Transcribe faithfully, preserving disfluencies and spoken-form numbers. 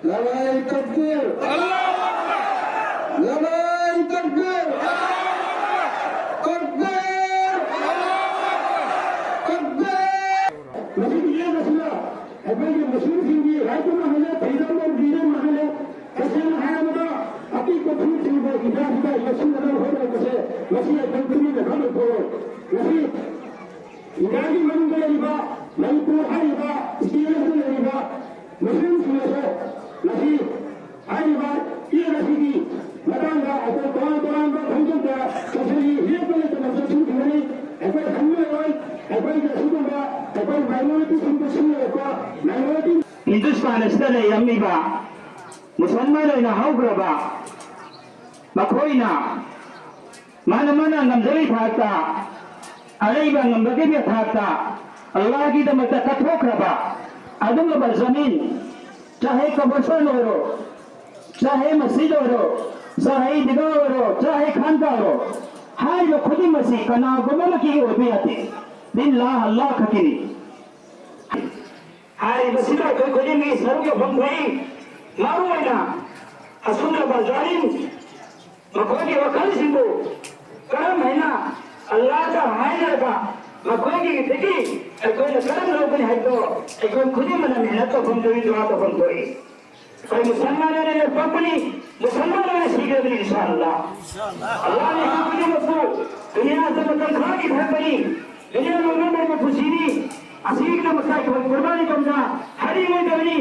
ꯅꯥꯔꯥꯌꯦ ꯇꯛꯕꯤꯔ! ꯅꯥꯔꯥꯌꯦ ꯇꯛꯕꯤꯔ! ꯇꯛꯕꯤꯔ! ꯇꯛꯕꯤꯔ! ꯃꯁꯤꯒꯤ ꯌꯦꯛ ꯑꯁꯤꯅ ꯑꯩꯈꯣꯏꯒꯤ ꯃꯨꯁꯂꯤꯝꯁꯤꯡꯒꯤ right ꯑꯃ ꯍꯥꯏꯅ, freedom of religion ꯑꯃ ꯍꯥꯏꯅ, ꯇꯁꯦꯡꯅ ꯍꯥꯏꯔꯕꯗ ꯑꯄꯤꯛꯄ ꯐꯨꯔꯨꯞꯁꯤꯡꯕꯨ ꯏꯟꯗꯤꯌꯥꯁꯤꯗ ꯌꯣꯠꯁꯤꯟꯅꯅꯕ ꯍꯣꯠꯅꯔꯛꯄꯁꯦ ꯃꯁꯤ ꯑꯩꯈꯣꯏ ꯇꯨꯃꯤꯟꯅ ꯈꯥꯡꯕ ꯊꯣꯛꯑꯣꯏ꯫ ꯃꯁꯤ ꯏꯟꯗꯤꯌꯥꯒꯤ ꯃꯅꯨꯡꯗ ꯂꯩꯔꯤꯕ, ꯃꯅꯤꯄꯨꯔ ꯍꯥꯏꯔꯤꯕ state ꯑꯁꯤꯗ ꯂꯩꯔꯤꯕ ꯃꯨꯁꯂꯤꯝꯁꯤꯡꯅꯁꯨ ꯉꯁꯤ ꯍꯥꯏꯔꯤꯕ ꯏꯌꯦꯟ ꯑꯁꯤꯒꯤ ꯃꯇꯥꯡꯗ ꯑꯩꯈꯣꯏ ꯇꯣꯉꯥꯟ ꯇꯣꯉꯥꯟꯕ ꯈꯣꯡꯖꯪꯗ ꯁꯣꯁꯤꯌꯦꯜꯒꯤ ꯂꯦꯞꯄ ꯂꯩꯇꯅ ꯆꯠꯊꯣꯛꯈꯤꯕꯅꯤ꯫ ꯑꯩꯈꯣꯏ ꯍꯟꯕꯤꯔꯔꯣꯏ꯫ ꯑꯩꯈꯣꯏꯒꯤ ꯑꯁꯤꯒꯨꯝꯕ ꯑꯩꯈꯣꯏ minority ꯁꯤꯡꯕꯨ ꯁꯤꯟꯅꯔꯛꯄ minority ꯍꯤꯟꯗꯨꯁꯇꯥꯟ ꯑꯁꯤꯗ ꯂꯩꯔꯝꯃꯤꯕ ꯃꯨꯁꯜꯃꯥꯟ ꯑꯣꯏꯅ ꯍꯧꯈ꯭ꯔꯕ ꯃꯈꯣꯏꯅ ꯃꯥꯅ ꯃꯥꯅ ꯉꯝꯖꯕꯒꯤ ꯊꯥꯛꯇ, ꯑꯔꯩꯕ ꯉꯝꯕꯒꯤ ꯊꯥꯛꯇ ꯑꯜꯂꯥꯍꯒꯤꯗꯃꯛꯇ ꯀꯠꯊꯣꯛꯈ꯭ꯔꯕ ꯑꯗꯨꯒꯨꯝꯂꯕ ꯖꯃꯤꯟ, ꯆꯥꯍꯦ ꯀꯕꯔꯁꯇꯥꯟ ꯑꯣꯏꯔꯣ, ꯆꯥꯍꯦ ꯃꯁꯖꯤꯗ ꯑꯣꯏꯔꯣ, ꯆꯥꯍꯦ ꯏꯗꯤꯒꯥ ꯑꯣꯏꯔꯣ, ꯆꯥꯍꯦ ꯈꯥꯟꯒꯥ ꯑꯣꯏꯔꯣ, ꯍꯥꯏꯔꯤꯕ ꯈꯨꯗꯤꯡꯃꯛꯁꯤ ꯀꯅꯥꯒꯨꯝꯕ ꯑꯃꯒꯤ ꯑꯣꯏꯕ ꯌꯥꯗꯦ꯫ ꯂꯤꯜꯂꯥꯍ, ꯑꯜꯂꯥꯍ ꯈꯛꯀꯤꯅꯤ꯫ ꯍꯥꯏꯔꯤꯕꯁꯤꯗ ꯑꯩꯈꯣꯏ ꯈꯨꯗꯤꯡꯒꯤ ꯁꯔꯨꯛ ꯌꯥꯐꯝ ꯊꯣꯛꯏ꯫ ꯃꯔꯨꯑꯣꯏꯅ ꯑꯁꯨꯝꯂꯕ ꯖꯥꯂꯤꯝ ꯃꯈꯣꯏꯒꯤ ꯋꯥꯈꯜꯁꯤꯡꯕꯨ ꯀꯔꯝ ꯍꯥꯏꯅ ꯑꯜꯂꯥꯗ ꯍꯥꯏꯅꯔꯒ ꯃꯈꯣꯏꯒꯤꯗꯒꯤ ꯑꯩꯈꯣꯏꯅ ꯀꯔꯝ ꯂꯧꯒꯅꯤ ꯍꯥꯏꯕꯗꯣ ꯑꯩꯈꯣꯏ ꯈꯨꯗꯤꯡꯃꯛꯅ ꯃꯦꯍꯅꯠ ꯇꯧꯐꯝ ꯊꯣꯛꯏ, ꯗꯨꯋꯥ ꯇꯧꯐꯝ ꯊꯣꯛꯏ꯫ ꯑꯩꯈꯣꯏ ꯃꯨꯁꯜꯃꯥꯟ ꯑꯣꯏꯅ ꯂꯦꯞꯄꯛꯄꯅꯤ, ꯃꯨꯁꯜꯃꯥꯟ ꯑꯣꯏꯅ ꯁꯤꯈ꯭ꯔꯕꯅꯤ, ꯏꯟꯁꯥ ꯑꯜꯂꯥ꯫ ꯑꯜꯂꯥꯅ ꯑꯩꯈꯣꯏ ꯈꯨꯗꯤꯡꯃꯛꯄꯨ ꯗꯨꯅꯤꯌꯥꯗ ꯃꯇꯝ ꯈꯔꯒꯤ ꯊꯛꯄꯅꯤ, ꯗꯨꯅꯤꯌꯥ ꯂꯣꯏꯅ ꯂꯩꯕ ꯄꯨꯟꯁꯤꯅꯤ꯫ ꯑꯁꯤꯒꯤꯗꯃꯛꯇ ꯑꯩꯈꯣꯏ ꯀꯨꯔꯕꯥꯅꯤ ꯇꯧꯗꯅ ꯍꯥꯏꯔꯤꯉꯩꯗꯕꯅꯤ꯫